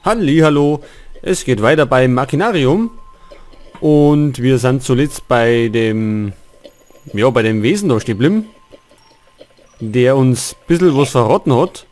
Hallihallo, es geht weiter beim Machinarium und wir sind zuletzt bei dem, ja, bei dem Wesen da stehen geblieben, der uns ein bisschen was verraten hat,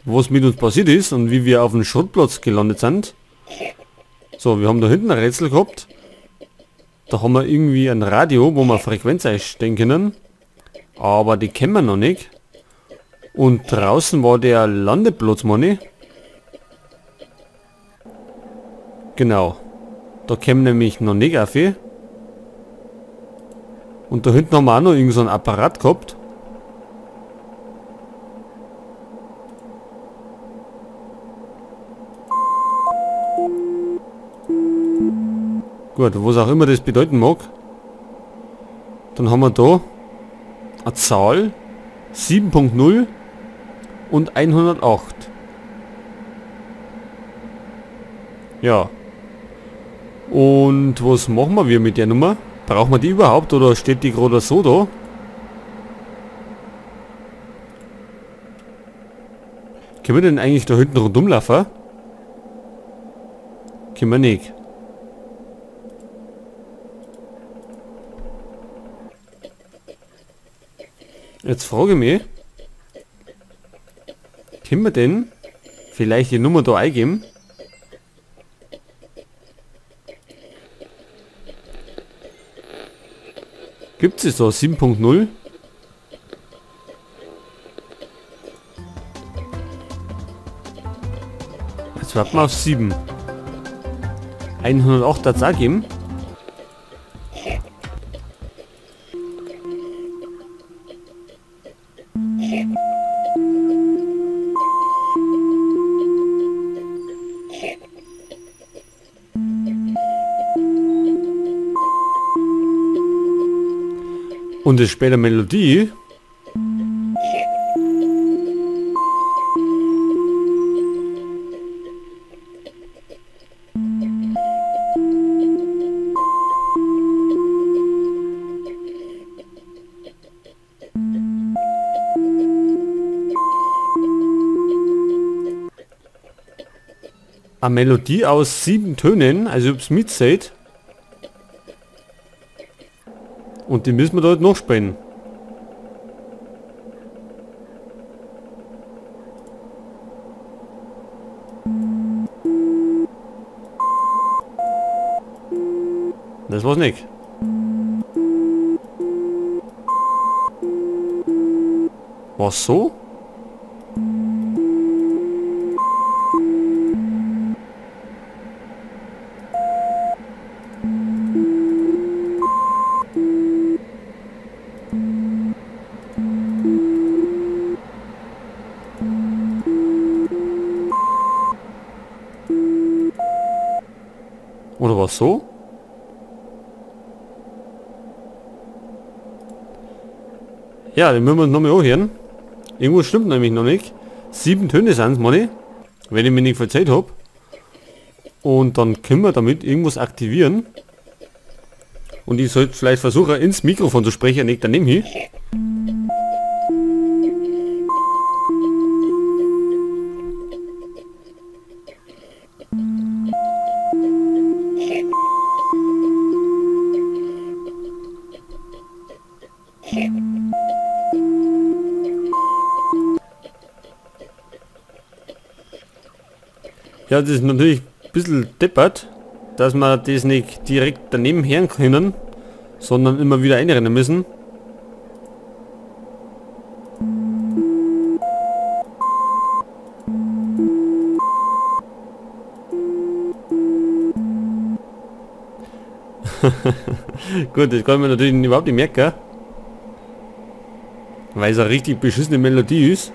was mit uns passiert ist und wie wir auf dem Schrottplatz gelandet sind. So, wir haben da hinten ein Rätsel gehabt. Da haben wir irgendwie ein Radio, wo wir Frequenz einstellen können, aber die kennen wir noch nicht. Und draußen war der Landeplatz, meine ich. Genau. Da kämen nämlich noch nicht auf. Und da hinten haben wir auch noch irgend so einen Apparat gehabt. Gut, was auch immer das bedeuten mag. Dann haben wir da eine Zahl 7.0 und 108. Ja. Und was machen wir mit der Nummer? Brauchen wir die überhaupt oder steht die gerade so da? Können wir denn eigentlich da hinten rundum laufen? Können wir nicht. Jetzt frage ich mich, können wir denn vielleicht die Nummer da eingeben? Gibt es da 7.0? Jetzt warten wir auf 7. 108 hat's auch gegeben. Und es später Melodie. Eine Melodie aus 7 Tönen, also ob's mitseht. Und die müssen wir dort noch spielen. Das war's nicht. War's so? Oder was so? Ja, den müssen wir uns nochmal anhören. Irgendwas stimmt nämlich noch nicht. 7 Töne sind's, meine ich. Wenn ich mir nicht verzeiht hab. Und dann können wir damit irgendwas aktivieren. Und ich sollte vielleicht versuchen, ins Mikrofon zu sprechen, nicht daneben hier. Ja, das ist natürlich ein bisschen deppert, dass wir das nicht direkt daneben hören können, sondern immer wieder einrennen müssen. Gut, das kann man natürlich überhaupt nicht merken, weil es eine richtig beschissene Melodie ist.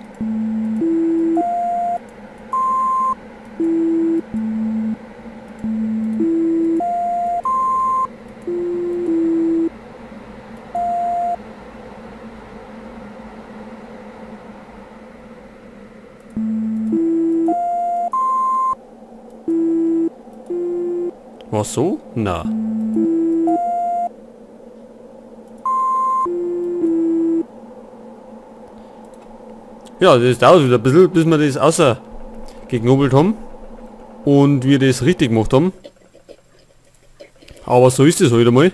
Was so? Na. Ja, das dauert wieder ein bisschen, bis wir das außer geknobelt haben. Und wir das richtig gemacht haben. Aber so ist es heute mal.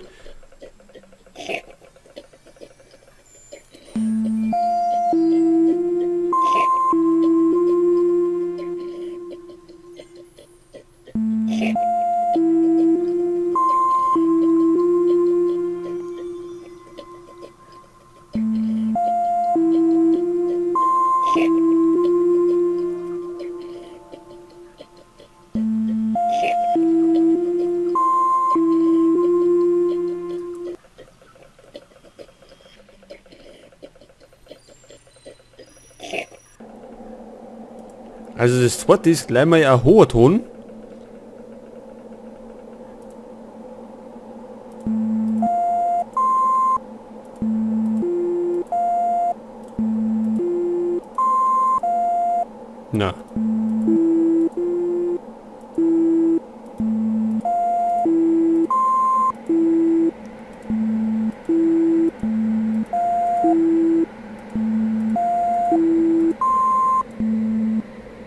Also das zweite ist gleich mal ein hoher Ton. Na.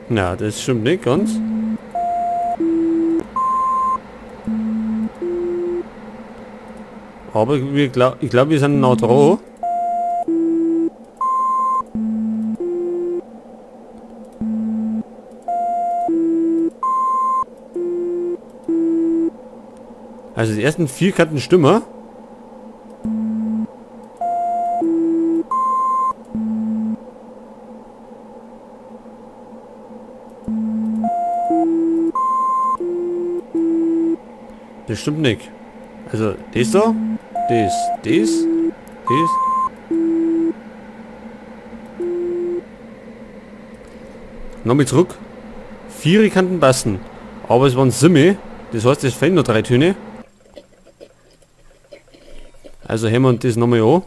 Na, das stimmt nicht ganz. Aber ich glaube, wir sind noch dran. Also die ersten 4 Karten stimmen. Das stimmt nicht. Also das da, das, das, das. Nochmal zurück. 4 Kanten passen. Aber es waren 7. Das heißt, es fehlen noch 3 Töne. Also hören wir uns das nochmal an.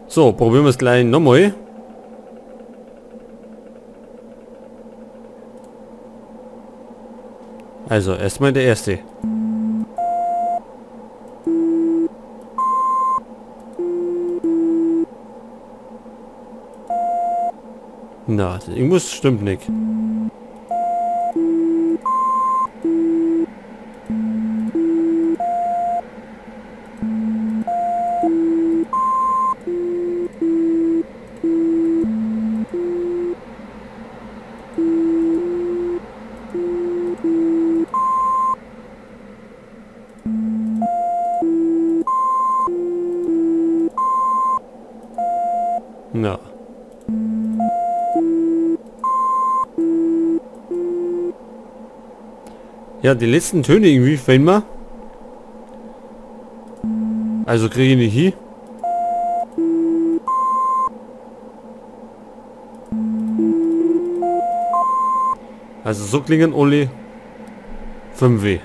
So, probieren wir es gleich nochmal. Also, erstmal der erste. Na, irgendwas stimmt nicht. Na. Ja, die letzten Töne irgendwie fehlen mir. Also kriege ich nicht hin. Also so klingen alle 5W.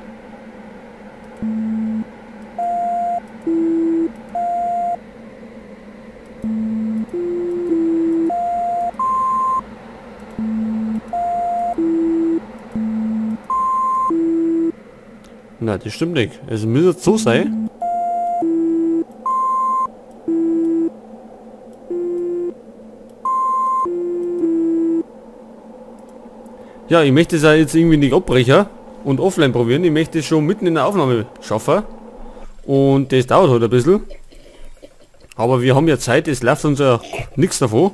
Na, das stimmt nicht. Es müsste so sein. Ja, ich möchte es ja jetzt irgendwie nicht abbrechen und offline probieren. Ich möchte es schon mitten in der Aufnahme schaffen. Und das dauert halt ein bisschen. Aber wir haben ja Zeit, es läuft uns ja nichts davon.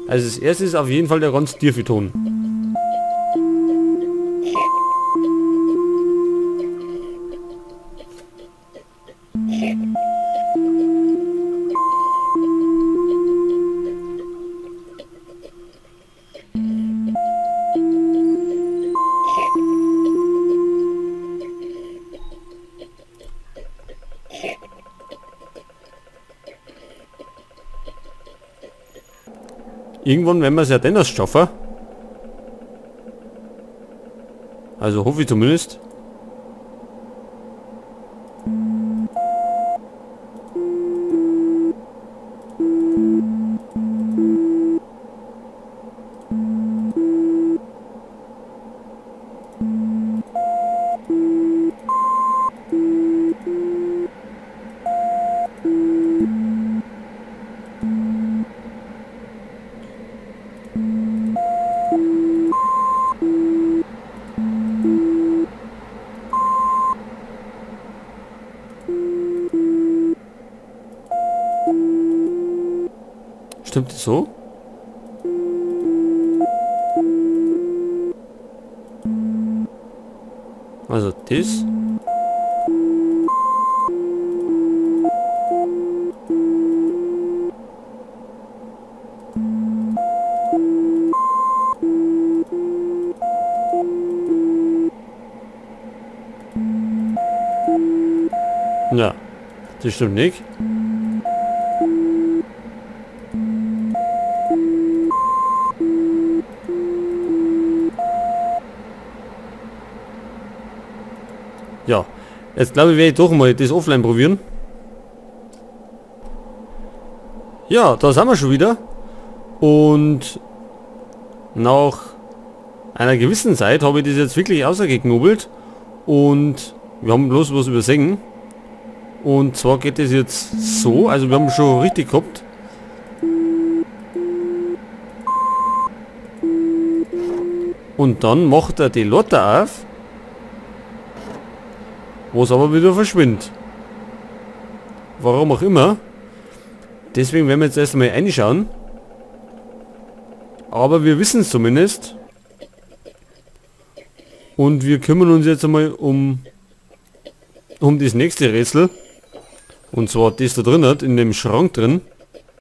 Also das erste ist auf jeden Fall der ganz tiefe Ton. Irgendwann werden wir es ja dennoch schaffen. Also hoffe ich zumindest. Stimmt das so? Also das. Ja, das stimmt nicht. Ja, jetzt glaube ich, werde ich doch mal das offline probieren. Ja, da sind wir schon wieder. Und nach einer gewissen Zeit habe ich das jetzt wirklich ausgeknobelt. Und wir haben bloß was übersehen. Und zwar geht es jetzt so, also wir haben schon richtig gehabt. Und dann macht er die Lotte auf, wo es aber wieder verschwindet. Warum auch immer. Deswegen werden wir jetzt erst einmal reinschauen. Aber wir wissen es zumindest. Und wir kümmern uns jetzt einmal um das nächste Rätsel. Und zwar das da drin hat, in dem Schrank drin.